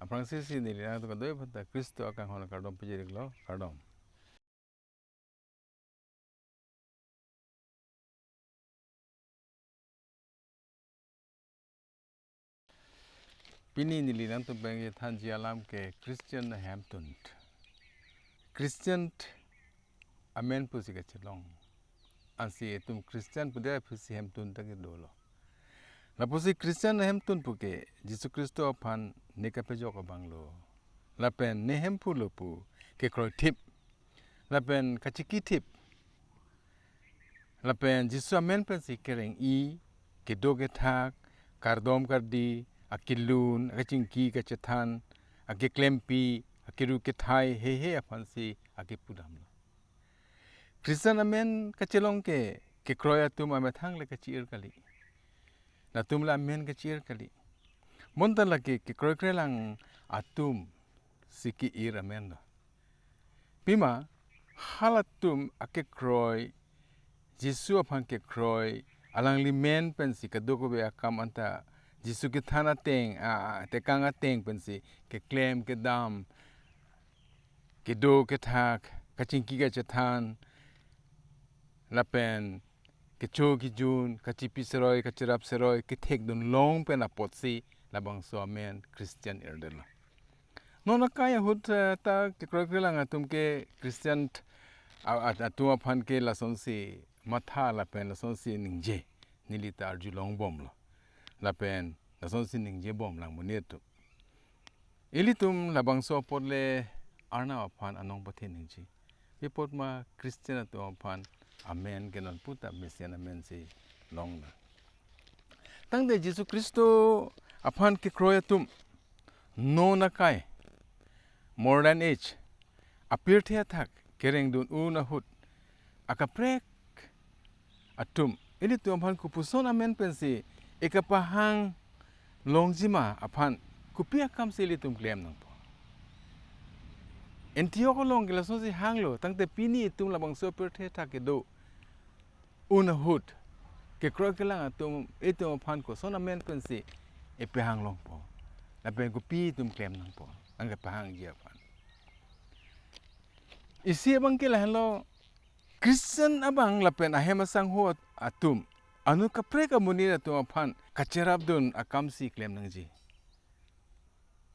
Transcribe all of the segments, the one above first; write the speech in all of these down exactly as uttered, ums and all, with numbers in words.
Aphrangsi si neli nangtum kadokave aphanta Khristo akanghon akardom pajir-iklo, kardom. Pini neli nangtum pen kethanji alam ke Christian ahemtun. Christian amen pusi kachelong. Ansi itum Christian pudet aphi si hemtun ta kedolo. Lapusi Christian ahemtun puke Jisu Khristo aphan ne kapejok abanglo. Lapen ne hemphu lo pu kekroithip. Lapen kachikithip. Lapen Jisu amen pensi kereng-i, kedo kethak, kardom kardi, akelun, akachingki kachethan, akeklempi, akeru kethai, heihe aphansi akepudamlo. Christian amen kachelong ke, kekroi atum amethang le kachi-ir kali. Latum le amen kachi-ir kali. Bonta lake kekroi krelang atum si ke-ir amen lo. Pima, halatum akekroi, Jisu aphan kekroi, alangli men pensi kadokave akam anta, Jisu kethan ateng, a, a, tekang ateng pensi, keklem, kedam, kedo, kethak, kachingki, kachethan, lapen, kecho, kejun, kachipi seroi, kacherap seroi, kethekdun long pen apotsi, labangso amen Christian irdetlo. Non akai ahut, eh, ta kekroi krelang atum ke Christian, a, a, atum aphan ke lasonsi matha lapen lasonsi ningje. Neli ta arjulongbomlo. Lapen lasonsi ningjebom lang monit atum. Ilitum labangso apot le Arnam aphan anong pathe nangji. Pi apot ma Christian atum aphan amen ke non puta Messian amen si longlo. Tangte Jisu Khristo aphan kekroi atum non akai, modern age, apirthe athak kerengdun un ahut, akaprek atum, ilitum aphan kopuson amen pensi ekapahang longji ma aphan kopi akamsi ilitum klem nangpo. Antioch along ke lasonsi hanglo, tangte pini itum labangso apirthe athak kedo un ahut, kekroi kelang atum, itum aphan koson amen pensi epahang longpo. Lapen kopi itum klem nangpo, angke pahangji aphan. Isi abang ke lahenlo, Christian abang lapen ahem asangho at-, atum, anut kaprek amonit atum aphan kacherapdun akamsi klem nangji.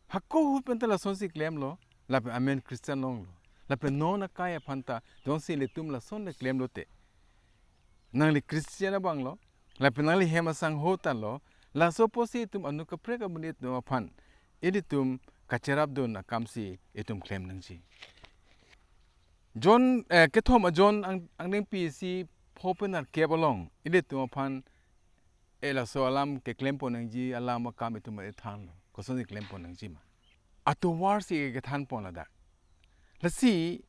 Hako ahut penta lasonsi klemlo, lapen amen Christian longlo. Lapen non akai aphanta, jongsi ilitum lason le klemlote, nangli Christian abanglo, lapen nangli hem asangho talo, laso apotsi itum anut kaprek amonit atum aphan, ilitum kacherapdun akamsi itum klem nangji. John, eh, kethom a-John ang-, angdengpi isi pho pen nerkep along, ilitum aphan, eh, laso alam keklempon nangji alam akam itum ethanlo. Kosonsi klempon nangji ma. Atovarsi kethanpon ladak. Lasi,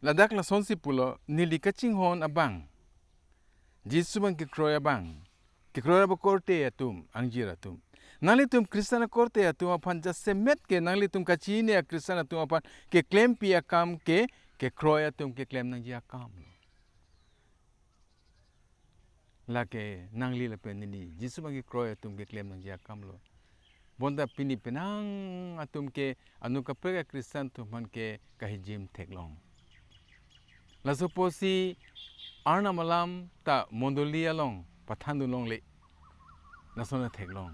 ladak lasonsi pulo, neli kachinghon abang, Jisu abang kekroi abang, kekroi akorte atum, angjir atum. Nanglitum Christian akorte atum aphan jasemet ke nanglitum kachini a-Christian atum aphan keklempi akam ke, kekroi atum keklem nangji akam. Lake nangli lapen neli, Jisu abang kekroi atum keklem nangji akamlo. Bonta pini penang atum ke anut kaprek a-Christian atum aphan ke kahijim theklong. Laso apotsi Arnam alam ta mondoli along pathandun longle. Lason theklong.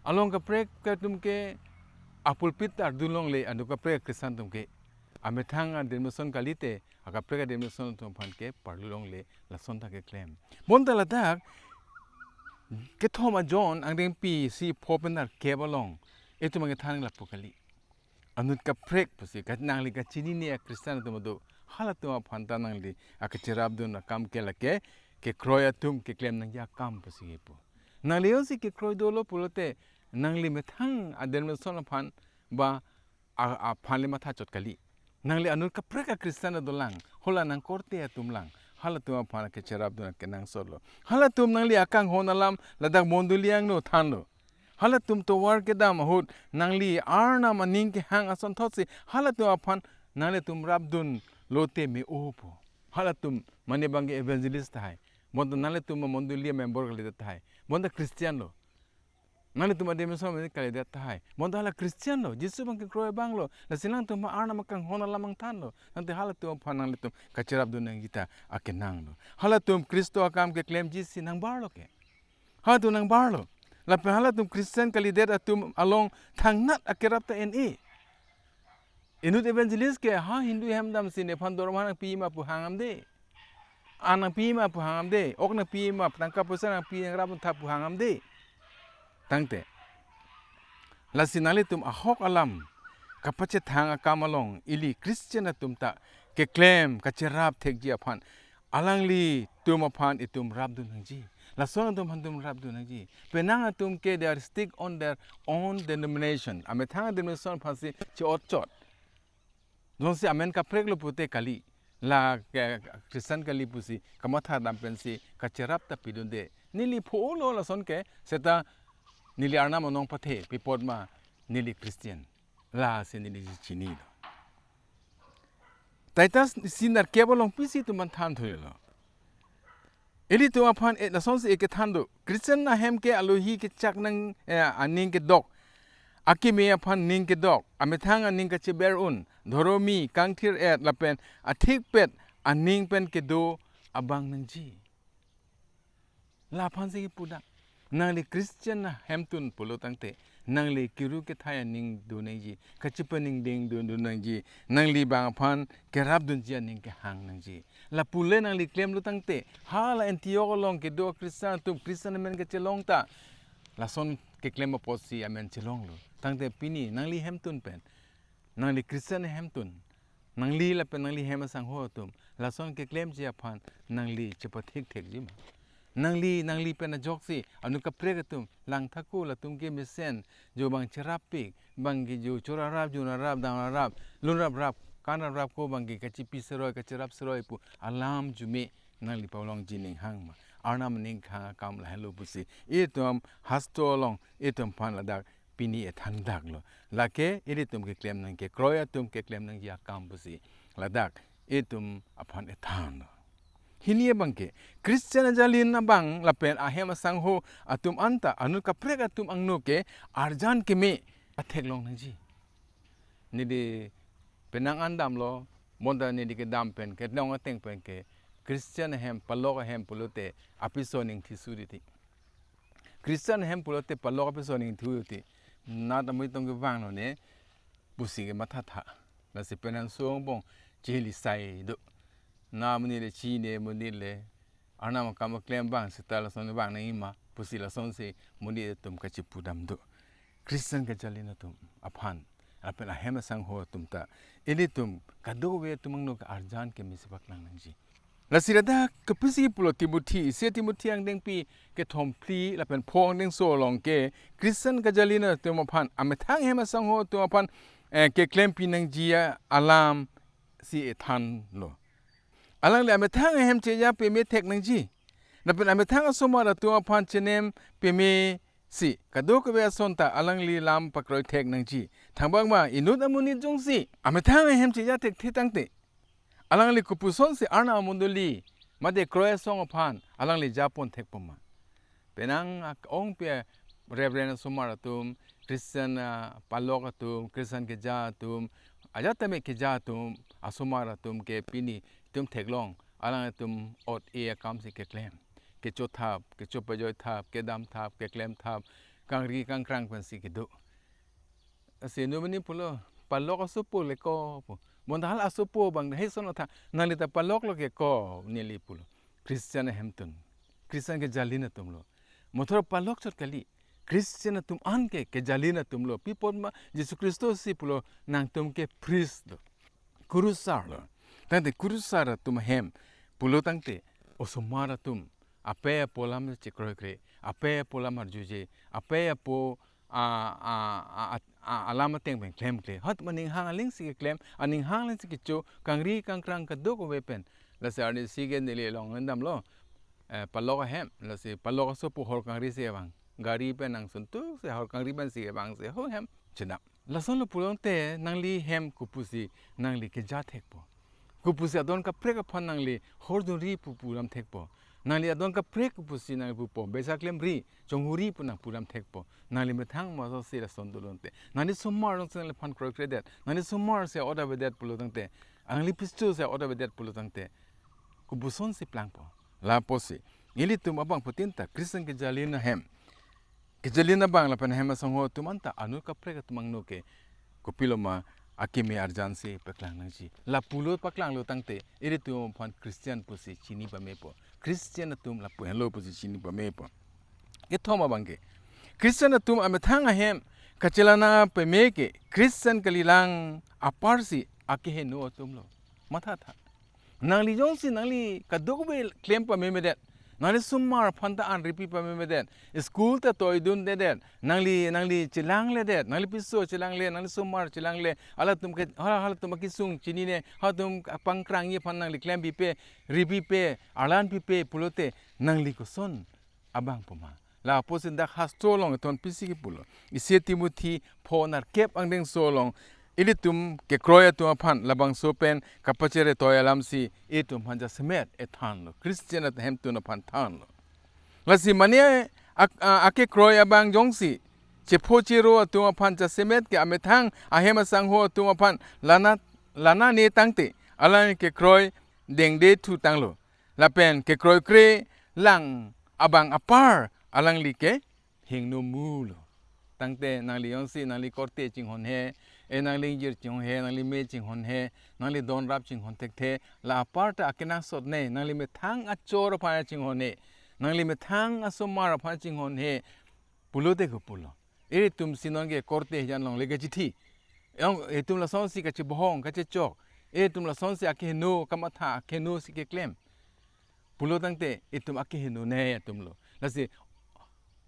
Along kaprek atum ke a-pulpit ta ardun longle anut kaprek a-Christian atum ke. Amethang a-denomination kalite, akaprek a-denomination atum aphan ke parlu longle lason ta keklem. Bonta ladak, kethom a-John angdengpi isi pho pen nerkep along, itum kethan lapu kali. Anut kaprek pusi, ka-, nangli kachinine a-Christian atum do, halatum aphanta nangli akacherapdun akam ke lake, kekroi atum keklem nangji akam pusi kipu. Nangli jongsi kekroi dolo pulote, nangli methang a-denomination aphan ba a, aphan le mathachot kali. Nangli anut kaprek a-Christian dolang, hala nangkorte atum lang, halatum aphan kacherapdun kenangsotlo. Halatum nangli akanghon alam ladak mondoli angno thanlo. Halatum tovar kedam ahut, nangli Arnam aning kehang asonthotsi, halatum aphan nanglitum rapdun lote me-opo. Halatum mane abang ke evangelist tahai. Bonta nanglitum mondoli member kali tahai. Bonta Christian lo. Nanglitum a-denomination amen kalidet tahai. Bonta hala Christian lo, Jisu abang kekroi abang lo. Lasi nangtum Arnam akanghon alam angthan lo. Tangte halatum aphan nanglitum kacherapdun nangji ta akenang lo. Halatum Khristo akam keklemji si nangbar lo ke. Halatum nangbar lo. Lapen halatum Christian kalidet atum along thangnat akerap ta en-e. Inut evangelist ke ha Hindu hem damsi nephan dorma nangpi ma pu hang amde. An nangpi ma pu hang amde. Ok nangpi ma, tangka poisa nangpi nangrap tha pu hang amde. Tangte, lasi nanglitum ahok alam kapachethang akam along ili Christian atum ta keklem kacherap thekji aphan alanglitum aphan itum rapdun nangji. Lason atum aphan itum rapdun nangji. Penang atum ke they are stick on their own denomination. Amethang denomination aphansi che-otchot. Jongsi amen kaprek lo pute kali. La ke Christian kali pusi kamatha dam pensi kacherap ta pidunde. Neli pho lo lason ke seta neli Arnam anong pathe pi apot ma neli Christian. Lasi neli chini lo. Titus isi nerkep along pisi itum aphan than thoi lo. Ilitum aphan e lasonsi e kethan do. Christian ahem ke alohi kechak nang, eh, aning kedok. Akeme aphan ning kedok. Amethang aning kacheber un. Dhoromi, kangthir-et lapen athikpet aning pen kedo abang nangji. Laphansi kipu dak. Nangli Christian ahemtun pulo tangte, nangli kiru kethai aning do nangji, kachepaningding do do nangji, nangli bang aphan kerapdunji aning kehang nangji. Lapu le nangli klemlo tangte, hala Antioch along kedo Christian atum Christian amen kechelong ta, lason keklem apotsi amen chelonglo. Tangte pini nangli hemtun pen, nangli Christian ahemtun, nangli lapen nangli hem asangho atum lason keklemji aphan nangli chepathik thekji ma? Nangli, nangli pen ajoksi anut kaprek atum langthaku, latum ke mesen, jo bang cherappik, bang ke jo chorarap, junarap, dangrarap, lunraprap, kanraprap ko bang ke kachipi seroi, kacherap seroi pu alam arjume nangli palongji ning hang ma? Arnam aning kehang akam lahenlo pusi itum hasto along itum aphan ladak pini ethan dak lo. Lake ilitum keklem nang kekroi atum keklem nangji akam pusi ladak itum aphan ethan lo. Hini abang ke Christian ajalin abang lapen ahem asangho atum anta anut kaprek atum angno ke arjan keme atheklong nangji. Neli penang an damlo, bonta neli kedam pen, kelong ateng pen ke Christian ahem, palok ahem pulote apiso aning thi suri ti. Christian ahem pulote palok apiso aning thu ti. Nat amonit atum kevang lo ne pusi kemathatha. Lasi penang song bong chili sai do. Nat amonit le chine amonit le Arnam akam keklem abang seta lason abang nangji ma pusi lasonsi amonit atum kachipu dam do. Christian kajalin atum aphan lapen ahem asangho atum ta ilitum kadokave atum angno ke arjan keme si paklang nangji. Lasi ladak kopisi pulo Timothy, isi Timothy angdengpi kethom phli lapen pho angdengso along ke Christian kajalin atum aphan, amethang hem asangho atum aphan, eh, keklempi nangji alam si ethan lo. Alangli amethang ahem cheja peme thek nangji. Lapen amethang asomar atum aphan chenem peme si kadokave ason ta alangli lam pakroi thek nangji. Thangbang ma inut amonit jongsi amethang ahem cheja thekthe tangte, alangli kopusonsi Arnam amondoli mate kroi asong aphan alangli japon thekpo ma? Penang ak-ongpi Reverend asomar atum, Christian, ah, palok atum, Christian keja atum, ajat tame keja atum, asomar atum ke pini itum theklong, alangtum ot-e akam si keklem. Kechothap, kechopajoi thap, kedam thap, keklem thap, kangri kangkrang pensi kedo. Lasi inut amonit pulo, palok asopo le ko pu. Bonta hala asopo abang he son atha, nangli ta palok lo ke ko, neli pulo. Christian ahemtun. Christian kejalin atum lo. Mothor palok chot kali. Christian atum an ke kejalin atum lo. Pi apot ma Jisu Khristo si pulo nangtum ke priest lo. Kurusar lo. Tangte kurusar atum ahem pulo tangte osomar atum apei apo alam chekroikre, apei apo alam arjuje, apei apo a, a, a, a, a, alam ateng pen klemkle. Hot ma aning hang aling si keklem, aning hang aling si kecho, kangri kangkrang kadokave pen. Lasi arnisi ke neli long ngendam lo. Eh, palok ahem, lasi palok asopo hor kangri si vang. Gari pen nangsun tuk si hor kangri pen si vang si ho hem chedam. Lason lo pulote nangli hem kopusi nangli keja thekpo? Kopusi adon kaprek aphan nangli hor dunri pu pu dam thekpo? Nangli adon kaprek pusi nangli pupo, besa klemri, chonghuri pu nangpu lam thekpo. Nangli methang maso si lason dolo tangte, nangli osomar along si nangliphan kroikredet, nangli osomar si a-ot avedet pulo tangte, nangli pistu si a-ot avedet pulo tangte, kopuson si plangpo. Lapusi ilitum abangphutin ta Christian kejalin ahem, kejalin abang lapen ahem asangho atum anta anut kaprek atum angno ke, kopiloma, akeme arjan si paklang nangji. Lapulo paklanglo tangte ilitum aphan Christian pusi chini pamepo, Christian atum lapu henlo pusi chini pamepo. Kethom abang ke, Christian atum amethang ahem kachelang pame ke Christian kalilang aparsi akeheno atumlo. Mathatha. Nangli jongsi nangli kadokave klem pamemedet, nangli osomar aphan ta an ripi pamemedet, school ta toidundedet, nangli, nangli chelangledet, nangli pistu chelangle, nangli osomar chelangle, halatum ke, hala, halatum akesung chinine, halatum apangkrangji aphan nangli klempipe, ripipe, arlanpipe pulote, nangli koson abang puma. Lapusi dak hastro along ethon pisi kipulo. Isi Timothy pho nerkep angdengso along ilitum kekroi atum aphan labangso pen kapachere toi alamsi itum aphan jasemet ethanlo. Christian ahemtun aphan thanlo. Lasi mane ak-, a-, akekroi abang jongsi chepho chero atum aphan jasemet ke amethang ahem asangho atum aphan lana, lanane tangte alang kekroi dengde thutanglo. Lapen kekroikre lang abang apar alangli ke hingno mulo. Tangte nangli jongsi nangli korte chinghonhe, e nangli ingjir chinghonhe, nangli me chinghonhe, nangli donrap chinghon thekthe, la apar ta akenangsotne, nangli methang achor aphan chinghonhe, nangli methang asomar aphan chinghonhe, pulote kopulo. Ilitum si nonke korte hijan longle kachithi. Ong, itum lasonsi kachibohong, kachechok. Itum lasonsi akeheno kamatha, akeheno si keklem pulo tangte itum akehenone atumlo. Lasi,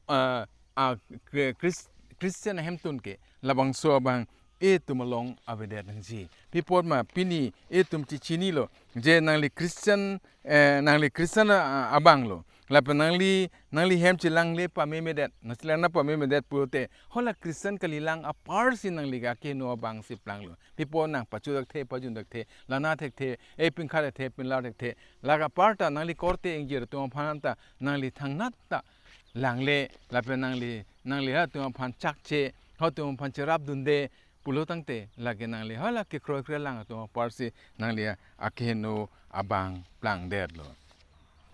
ah, a, Chri-, Chris-, Christian ahemtun ke labangso abang itum along avedet nangji. Pi apot ma pini itum chichinilo, je nangli Christian, eh, nangli Christian a-, abanglo. Lapen nangli, nangli hem chelangle pamemedet, nangli chelang na pamemedet pulote, hala Christian kalilang aparsi nangli akeheno abang si planglo. Pi apot nang pachu dakthe, pajun dakthe, lana thekthe, e pingkha thekthe, pinlar thekthe, la apar ta nangli korte ingjir atum aphan ta nangli thangnat ta langle, lapen nangli, nangli halatum aphan chakche, halatum aphan cherapdunde pulo tangte, lake nangli hala kekroikre lang atum aparsi nangli akeheno abang plangdetlo.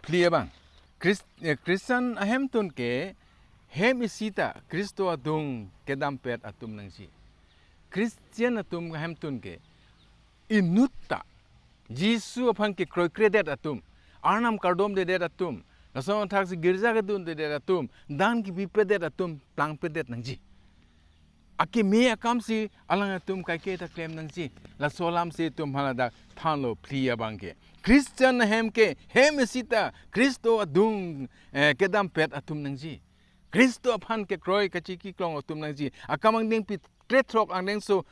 Phli abang. Chris-, eh, Christian ahemtun ke hem isi ta Khristo adung kedampet atum nangji. Christian atum ahemtun ke inut ta Jisu aphan kekroikredet atum, Arnam kardomdedet atum, lason athaksi girja kedundedet atum, dan kepipedet atum plangpedet nangji. Akeme akamsi alangtum kaike ta klem nangji. Laso alamsi itum hala dak thanlo phli abang ke. Christian ahem ke hem isi ta Khristo adung, eh, kedampet atum nangji. Khristo aphan kekroi kachiki klong atum nangji. Akam angdengpi krethrok angdengso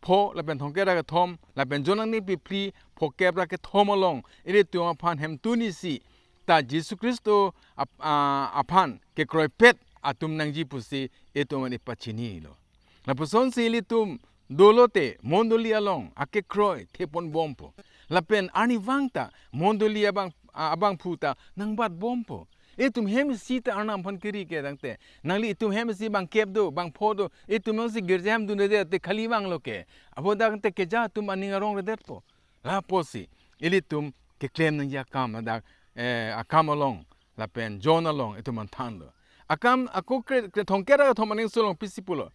pho lapen thomkep ra kethom lapen John angdengpi phli phokep ra kethom along ilitum aphan hemtun isi ta Jisu Khristo ap-, a, aphan kekroipet atum nangji pusi itum ani pachinilo. Lapusonsi ilitum dolote mondoli along akekroi theponbompo. Lapen arnivang ta mondoli abang, a, abangphu ta nangbatbompo. Itum hem isi ta Arnam aphan kiri ke tangte, nangli itum hem isi bangkep do, bangpho do, itum jongsi girja hem dundedet te khali vanglo ke. Abo tangte keja atum aning arongredetpo. Lapusi ilitum keklem nangji akam ladak, eh, akam along lapen John along itum aphan thanlo. Akam ako kre, kre thomkep ra kethom angdengso along pisi pulo.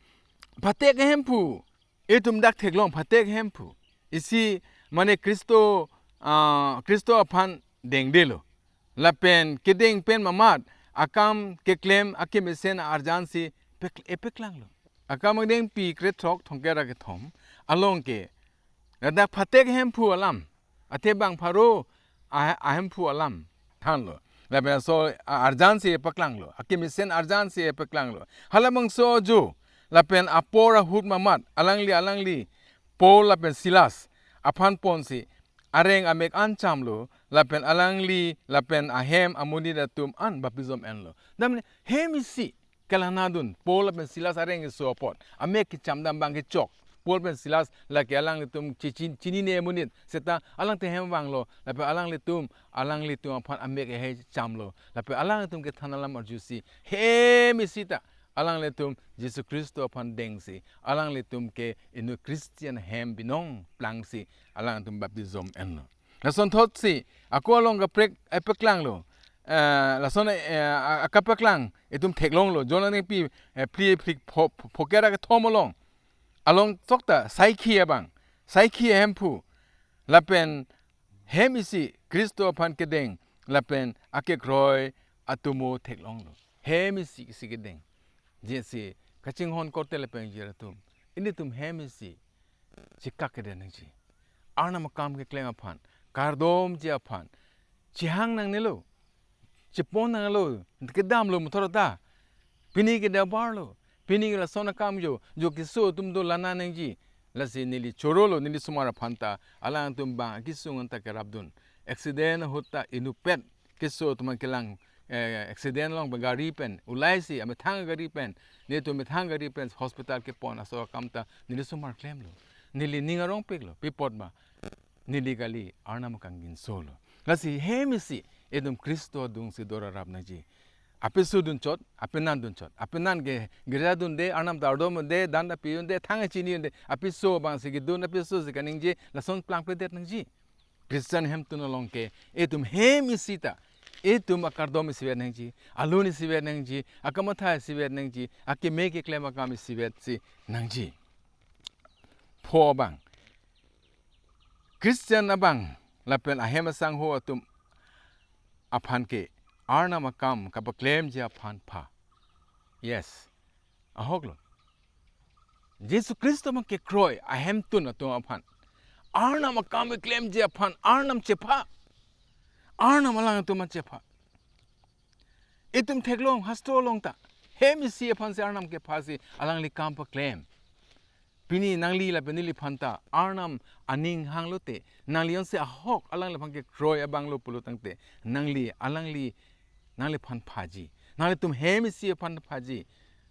Phatek ahemphu. Itum dak theklong phatek ahemphu. Isi mane Khristo, ah, Khristo aphan dengdelo. Lapen kedeng pen mamat akam keklem akemesen arjan si pek-, epeklanglo. Akam angdengpi krethrok thomkep ra kethom along ke ladak phatek ahemphu alam, athe bang pharo a-, ahemphu alam thanlo. Lapen laso a-, arjan si epeklanglo, akemesen arjan si epeklanglo. Halabangso ajo lapen apor ahut mamat alangli, alangli Paul lapen Silas aphan ponsi areng amek an chamlo, lapen alangli lapen ahem amonit atum an baptism enlo. Damne hem isi kelang nadun Paul lapen Silas areng keso apot amek kechamdam abang kechok. Paul pen Silas lake alanglitum chi-, chin-, chinine amonit seta alangtum hem vanglo, lapen alanglitum, alanglitum aphan amek ahei chamlo, lapen alanglitum kethan alam arjusi hem isi ta alanglitum Jisu Khristo aphan dengsi alanglitum ke inut Christian hem binong plangsi alanglitum baptism enlo. Lasonthotsi ako along kaprek epeklanglo. Eh, lason, eh, a-, akapeklang itum theklonglo. John aningpi, eh, phli phli pho-, pho-, phoker akethom along. Along chokta saikhi abang, saikhi ahemphu, lapen hem isi Khristo aphan kedeng, lapen akekroi atomo theklonglo. Hem isi isi kedeng. Jesi kachinghon korte lapen ingjir atum, ilitum hem isi chikak kedet nangji. Arnam akam keklem aphan, kardomji aphan chihang nangnelo, chepon nanglo, kedamlo mothor ta. Pini ke dabarlo, pini ke lason akam jo, jo keso atum do lana nangji. Lasi neli chorolo, neli osomar aphan ta alangtum bang akesung anta kerapdun. Accident ahut ta inutpet keso atum kelang, eh, accident along pen gari pen, ulaisi amethang gari pen, netum methang gari pen hospital kepon aso akam ta neli osomar klemlo. Neli ning arongpiklo, pi apot ma, neli kali, Arnam kangjinso lo. Lasi hem isi itum Khristo adungsi dorarap nangji. Apiso dunchot, apinan dunchot. Apinan ke girja dunde, Arnam ta ardom dunde, dan ta pi dunde, thang chini dunde. Apiso abangsi kedun, apiso si kaningje, lason plangpledet nangji. Christian hemtun along ke itum hem isi ta, itum akardom isivet nangji, alun isivet nangji, akamatha isivet nangji, akeme keklem akam isivetsi nangji. Pho abang, Christian abang lapen ahem asangho atum aphan ke Arnam akam kapaklemji aphan pha. Yes, ahoklo. Jisu Khristo abang kekroi ahemtun atum aphan, Arnam akam keklemji aphan Arnam chepha. Arnam alangtum chepha. Itum theklong hastro along ta, hem isi aphansi Arnam kephasi alangli kam paklem. Pini nangli lapen neliphan ta Arnam aning hanglote, nangli ansi ahok alangliphan kekroi abanglo pulo tangte, nangli, alangli, nangliphan phaji. Nanglitum hem isi aphan phaji.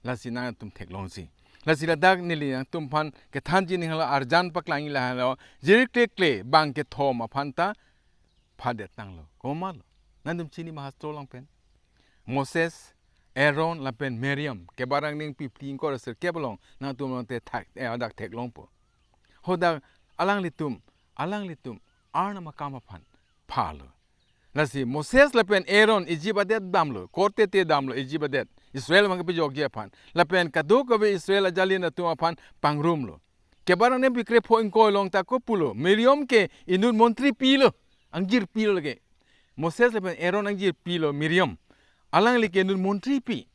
Lasi nangtum theklongsi. Lasi ladak neli nangtumphan kethanji ning halo arjan paklangji lahelo, jirkle kle bang kethom aphan ta phadet tanglo. Komatlo? Nangtum chini ma hastro along pen? Moses, Aaron lapen Miriam, Kebar aningpi phli ingkoi ra sirkep along nangtum along te thak, eh, hadak theklongpo. Hadak alanglitum, alanglitum Arnam akam aphan phalo. Lasi Moses lapen Aaron Egypt adet damlo, korte te damlo Egypt adet, Israel abang kepajokji aphan. Lapen kadokave Israel ajalin atum aphan pangrumlo. Kebar aningpi krepho ingkoi along ta ako pulo, Miriam ke inut montripi lo, angjirpi lo lake. Moses lapen Aaron angjirpi lo Miriam. Alangli ke inut montripi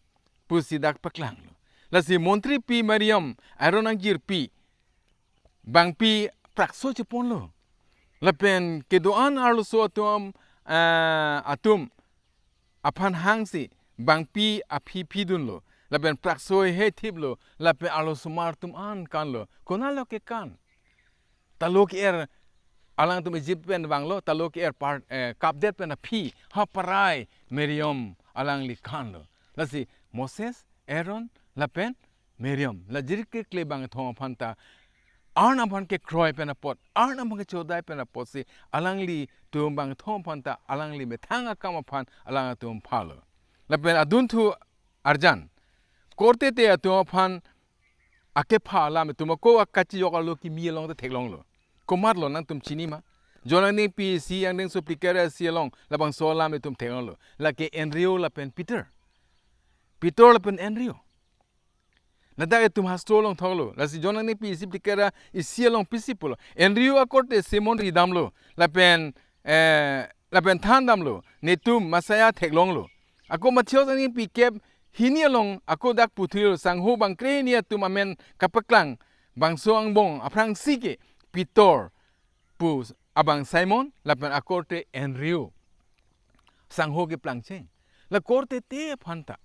pusi dak paklanglo. Lasi montripi Miriam, Aaron angjirpi, bangpi prakso cheponlo. Lapen kedo-an arloso atum, ah, atum aphan hangsi bangpi aphi phidunlo. Lapen prakso hethiplo. Lapen arloso osomar atum an kanlo. Konatlo kekan? Talo ke-er alangtum Egypt pen vanglo, talo ke-er par, eh, kapdet pen aphi, ha parai Miriam alangli kanlo. Lasi Moses, Aaron, lapen Miriam, la jirkle kle bangkethom aphan ta Arnam aphan kekroi pen apot, Arnam aphan kechodai pen apotsi alangtum bangkethom aphan ta alangli methang akam aphan alangtum phalo. Lapen adunthu arjan, korte te atum aphan akepha alam itum ako akachijok arlo kimi along ta theklonglo. Komatlo nangtum chini ma? John aningpi isi angdengso phlikep ra isi along labangso alam itum theklonglo. Lake Andrew lapen Peter. Peter lapen Andrew. Ladak itum hastro along thoklo. Lasi John aningpi isi phlikep ra isi along pisi pulo. Andrew akorte Simon ri damlo. Lapen, eh, lapen than damlo. Netum Messiah theklonglo. Ako Matthew aningpi kep hini along ako dak puthilo, sangho bang krehini atum amen kapaklang bangso angbong aphrangsi ke Peter pu abang Simon lapen akorte Andrew. Sangho keplangcheng. La korte te aphan ta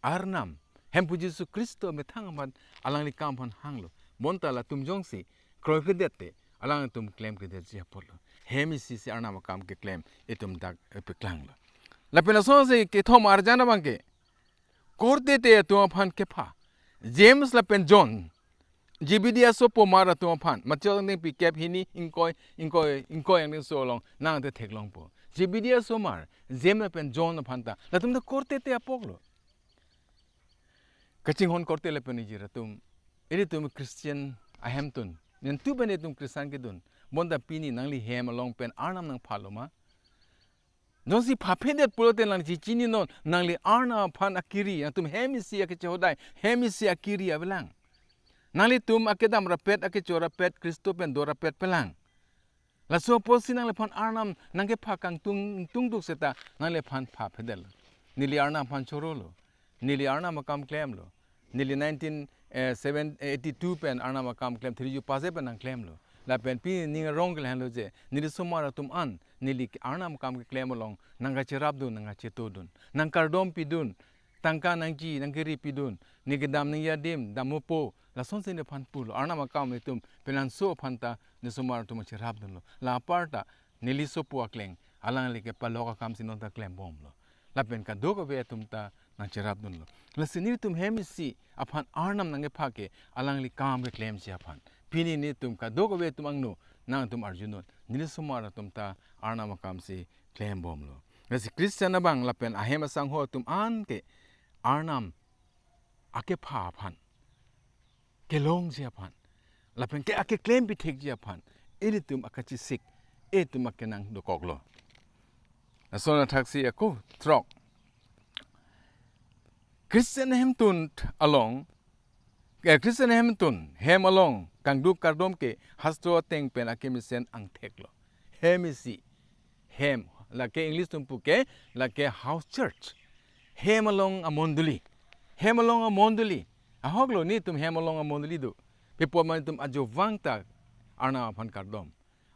Arnam, Hemphu Jisu Khristo methang aphan alangli kam aphan hanglo. Bonta latum jongsi kroikredet te, alangtum klemkredetji apotlo. Hem isi si Arnam akam keklem itum dak, eh, paklanglo. Lapen asonsi kethom arjan abang ke, korte te atum aphan kepha, James lapen John, Zebedi asomar atum aphan, Matthew angdengpi kep hini ingkoi, ingkoi, ingkoi angdengso along nangte theklongpo. Zebedi asomar, James lapen John aphan ta, latum ta korte te apoklo. Kachinghon korte lapen ijir atum, ilitum Christian ahemtun, nangtum pen itum Christian kedun, bonta pini nangli hem along pen Arnam nangphalo ma? Jongsi phaphedet pulote nangli chechininon, nangli Arnam aphan akiri, nangtum hem isi akechehodai, hem isi akiri avelang. Nanglitum akedam rapet, akecho rapet, Khristo pen do rapet pelang. Laso apotsi nangliphan Arnam nangkepha kangtung tungduk seta nangliphan phaphedetlo. Neli Arnam aphan chorolo. Neli Arnam akam klemlo. Neli nineteen, eh, seven, eighty-two pen Arnam akam klem, thirty-two pass pen nangklemlo. Lapen pini ning arong ke lahenlo je, neli osomar atum an, neli Arnam akam keklem along nangkacherapdun, nangkachetodun, nangkardompidun, tangka nangji, nangkiripidun, ne kedam nangji adim dammopo, lasonsi nephan pulo. Arnam akam itum penanso aphan ta ne osomar atum cherapdunlo. La aparta neli sopo akleng, alangli kepalok akamsi non ta klembomlo. Lapen kadokave atum ta nangcherapdunlo. Lasi nelitum hem isi aphan Arnam nangkepha ke alangli kam keklemji aphan. Pini nelitum kadokave atum angno nangtum arjunon, neli osomar atum ta Arnam akamsi klembomlo. Lasi Christian abang lapen ahem asangho atum an ke Arnam akepha aphan kelongji aphan, lapen ke akeklempithekji aphan ilitum akachesik, itum akenang dokoklo. Lason athaksi ako throk, Christian ahemtun along, eh, Christian ahemtun hem along kangduk kardom ke hastro ateng pen akemesen angtheklo. Hem isi, hem, lake English atum puke, lake house church. Hem along amondoli. Hem along amondoli. Ahoklo nelitum hem along amondoli do. Pi apot ma nelitum ajovang ta Arnam aphan kardom.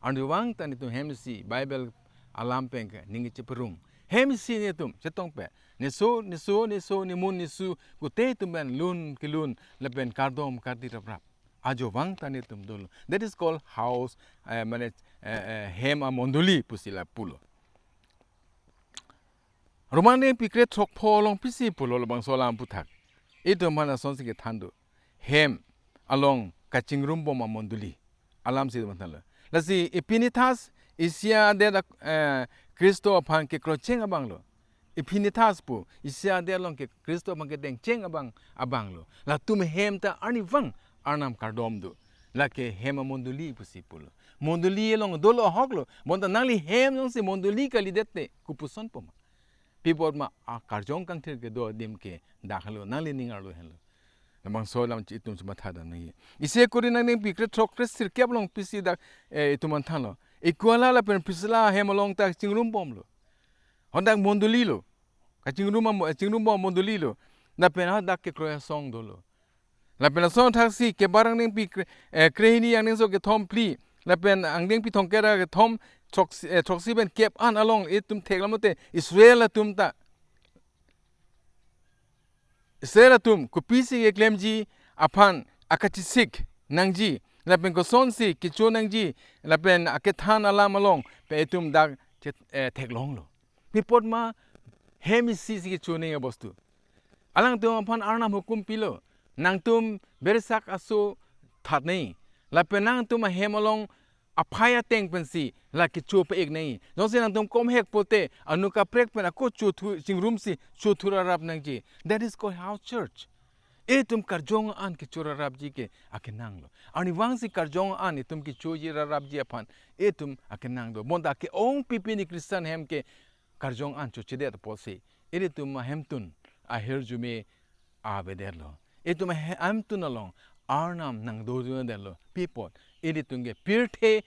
Ajovang ta nelitum hem isi Bible alam pen ke ning cheperung. Hem isi nelitum chetongpe, neso, neso, neso, nemun, nesu, kute atum pen lun kelun lapen kardom kardi raprap. Ajovang ta nelitum dolo. That is called house, eh, mane, eh, eh, hem amondoli pusi la pulo. Roman angdengpi krethrok pho along pisi pulo labangso alam aphuthak. Itum aphan lasonsi kethan do. Hem along kachingrumbom amondoli alamsi itum aphan thanlo. Lasi Epinetas isi adet, eh, Khristo aphan kekrocheng abanglo. Epinetas pu isi adet along ke Khristo aphan kedengcheng abang abanglo. Latum hem ta arnivang Arnam kardom do. Lake hem amondoli pusi pulo. Mondoli along dolo ahoklo. Bonta nangli hem alongsi mondoli kalidet te kopuson po ma? Pi apot ma, akarjong kangthir kedo adim ke dak henlo, nangli ning arlo henlo. Labangso alam chi itum chematha dam nangji. Isi Korinth angdengpi krethrok kresirkep along pisi dak, eh, itum aphan thanlo. Akwila lapen Priskila hem along ta chingrumbomlo. Hadak mondolilo. Kachingrum amo, chingrumbom amondolilo. Lapen hadak kekroi asong dolo. Lapen lason athaksi Kebar angdengpi kre-, eh, krehini angdengso kethom phli, lapen angdengpi thomkep ra kethom throksi, eh, throksi pen kep an along itum theklonglo te Israel atum ta, Israel atum kopisi keklemji aphan akachesik nangji, lapen kosonsi kecho nangji, lapen akethan alam along pen itum dak chet-, eh, theklonglo. Pi apot ma hem isi si kecho nang abostu. Alangtum aphan Arnam hukum pilo. Nangtum bersak aso that nang. Lapen nangtum ahem along aphai ateng pensi la kecho pe-ik nang. Jongsi nangtum komhek pulote anu kaprek pen ako chothu chingrumsi chothu rarap nangji. That is called house church. Itum karjong an kecho rarapji ke akenanglo. Arnivangsi karjong an itum kechoji rarapji aphan itum akenang do. Bonta ke-ongpi pini Christian hem ke karjong an chochedet apotsi ilitum ahemtun ahirjume avedetlo. Itum ahe-, ahemtun along Arnam nangdodundetlo. Pi apot ilitum ke pirthe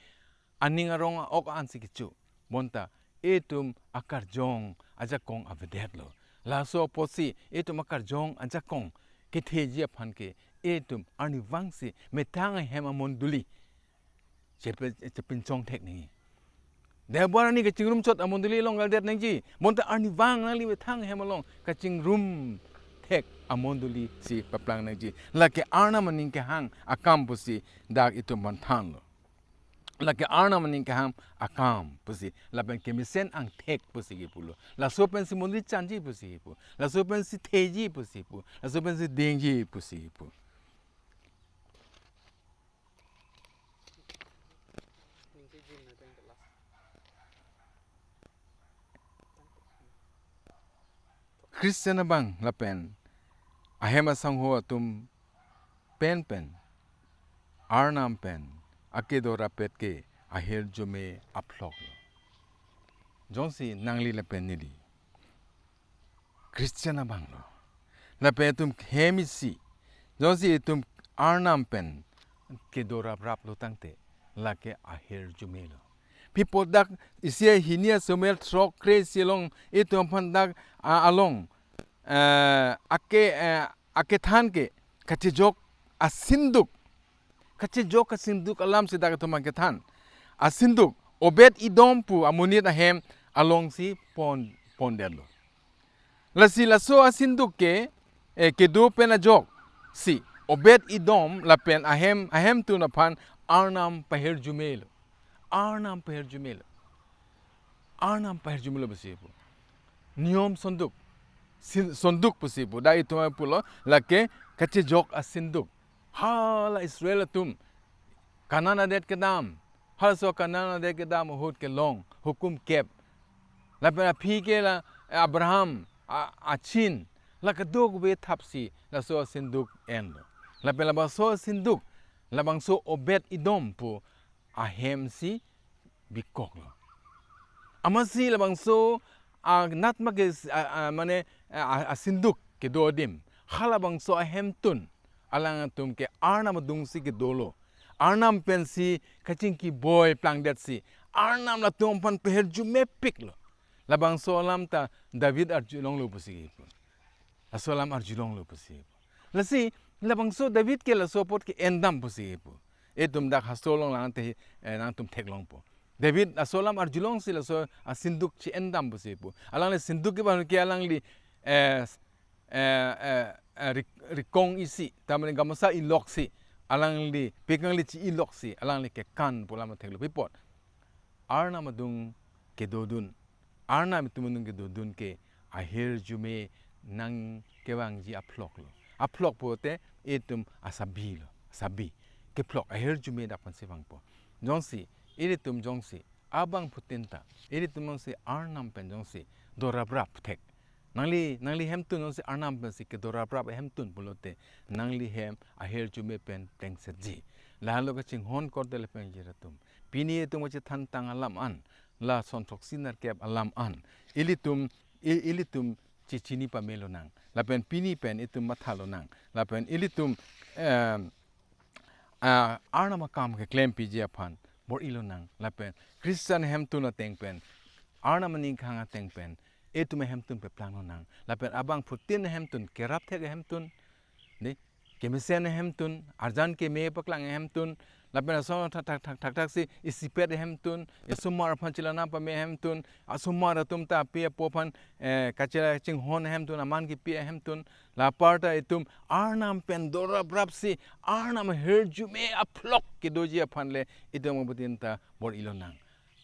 aning arong a-ok ansi kecho. Bonta itum akarjong ajakong avedetlo. Laso apotsi itum akarjong ajakong ketheji aphan ke itum arnivangsi methang ahem amondoli chepe-, chepinchong thek nangji. Debar arni kachingrum chot amondoli along kaldet nangji. Bonta arnivang nangli methang ahem along kachingrum thek amondolisi paplang nangji. Lake Arnam aning kehang akam pusi dak itum aphan thanlo. Lake Arnam aning kehang akam pusi, lapen kemesen angthek pusi kipulo. Laso pensi mondoli chanji pusi kipu. Laso pensi theji pusi kipu. Laso pensi dengji pusi kipu. Christian abang lapen ahem asangho atum penpen Arnam pen akedorap pet ke ahirjume aphlok lo. Jongsi nangli lapen neli Christian abang lo, lapen itum hem isi, jongsi itum Arnam pen kedoraprap lo tangte, lake ahirjume lo. Pi apot dak isi hini Samuel throk kre-isi along itum aphan dak, a, along, eh, ake, eh, akethan ke kachejok asinduk, kachejok asinduk alam si dak itum aphan kethan. Asinduk Obed Edom pu amonit ahem alongsi pon, pondetlo. Lasi laso asinduk ke, eh, kedo pen ajoksi Obed Edom lapen ahem, ahemtun aphan Arnam pahirjume lo. Arnam pahirjume lo. Arnam pahirjume lo pusi pu. Niyom sonduk. Sin-, sonduk pusi pu. Dak itum pulo lake kachejok asinduk. Hala Israel atum Kanan adet kedam, halaso Kanan adet kedam ahut kelong, hukum kep. Lapen aphi ke la Abraham a, achin, la kadokave thapsi laso asinduk enlo. Lapen labangso asinduk, labangso Obed Edom pu ahem si bikoklo. Amatsi labangso anat ma ke, a, a, mane, a, a, asinduk kedo adim, halabangso ahemtun alangtum ke Arnam adungsi kedolo. Arnam pensi kachingki boi plangdetsi Arnam latum aphan pahirjumepiklo. Labangso alam ta David arjulonglo pusi pu. Laso alam arjulonglo pusi pu. Lasi labangso David ke laso apot ke endam pusi pu. Itum dak hastro along lang te, eh, nangtum theklongpo. David laso alam arjulongsi laso asinduk chi-endam pusi pu. Alangli sinduk ke ba ke alangli, eh, eh, eh, eh, rik-, rikong isi, tamane gamasa iloksi, alangli pekangli chi-iloksi, alangli kekan pu alam theklo. Pi apot Arnam adung kedodun, Arnam itum adung kedodun ke ahirjume nangkevangji aphloklo. Aphlok pulote itum asabi lo, sabi. Kephlok ahirjume dak aphansi vangpo. Jongsi ilitum jongsi abangphutin ta, ilitum jongsi Arnam pen jongsi doraprap thek, nangli, nangli hemtun jongsi Arnam pensi kedoraprap hemtun pulote, nangli hem ahirjume pen plengsetji. Lahelo kachinghon korte lapen jirpo atum. Pini itum kachethantang alam an, la son throksi nerkep alam an, ilitum, i-, ilitum chechini pamelonang. Lapen pini pen itum mathalonang. Lapen ilitum, em, ah, Arnam akam keklempiji aphan bor-ilonang. Lapen Christian ahemtun ateng pen, Arnam aning kehang ateng pen, itum ahemtun peplanglonang. Lapen abangphutin ahemtun, kerap thek ahemtun, ne, kemesen ahemtun, arjan keme paklang ahemtun, lapen ason thak thak thak thak thak si isipet ahemtun, isomar aphan chelana pame ahemtun, asomar atum ta api apo aphan, eh, kachela chinghon ahemtun, aman kipi ahemtun, la apar ta itum Arnam pen doraprapsi Arnam ahirjume aphlok kedoji aphan le itum abangphutin ta bor-ilonang.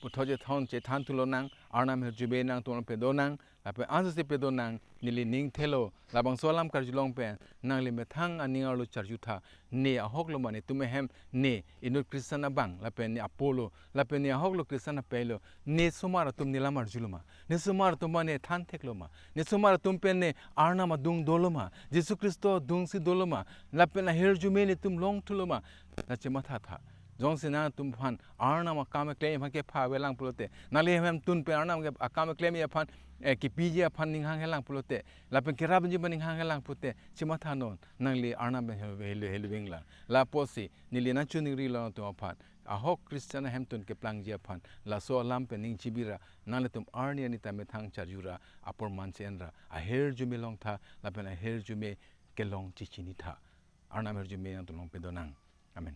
Puthot chethon chethan thulonang, Arnam ahirjume nangtum pedonang, lapen ansose pedonang, neli ning thelo, labangso alam karjulong pen, nangli methang aning arlo charjutha, ne ahoklo ma netum ahem, ne inut Christian abang, lapen ne apolo, lapen ne ahoklo Christian apei lo, ne somar atum ne lam arjulo ma, ne somar atum ma ne than theklo ma, ne somar atum pen ne Arnam adung dolo ma, Jisu Khristo adungsi dolo ma, lapen ahirjume netum longthulo ma, la chemathatha. Jongsi nangtum aphan Arnam akam keklem aphan kepha avelang pulote, nangli hemtun pen Arnam ke akam keklem aphan, eh, kepiji aphan ning hanghelang pulote, lapen kerapji aphan ning hanghelang pulote, chemathanon, nangli Arnam pen helu, helu, helu vinglang. Lapusi neli nangchiningrilo nangtum aphan, ahok Christian ahemtun keplangji aphan, laso alam pen ning chibira, nanglitum arni arni ta methang charjura, apor mansi enra, ahirjume longtha, lapen ahirjume kelong chechinitha. Arnam ahirjume nangtum along pedonang. Amen.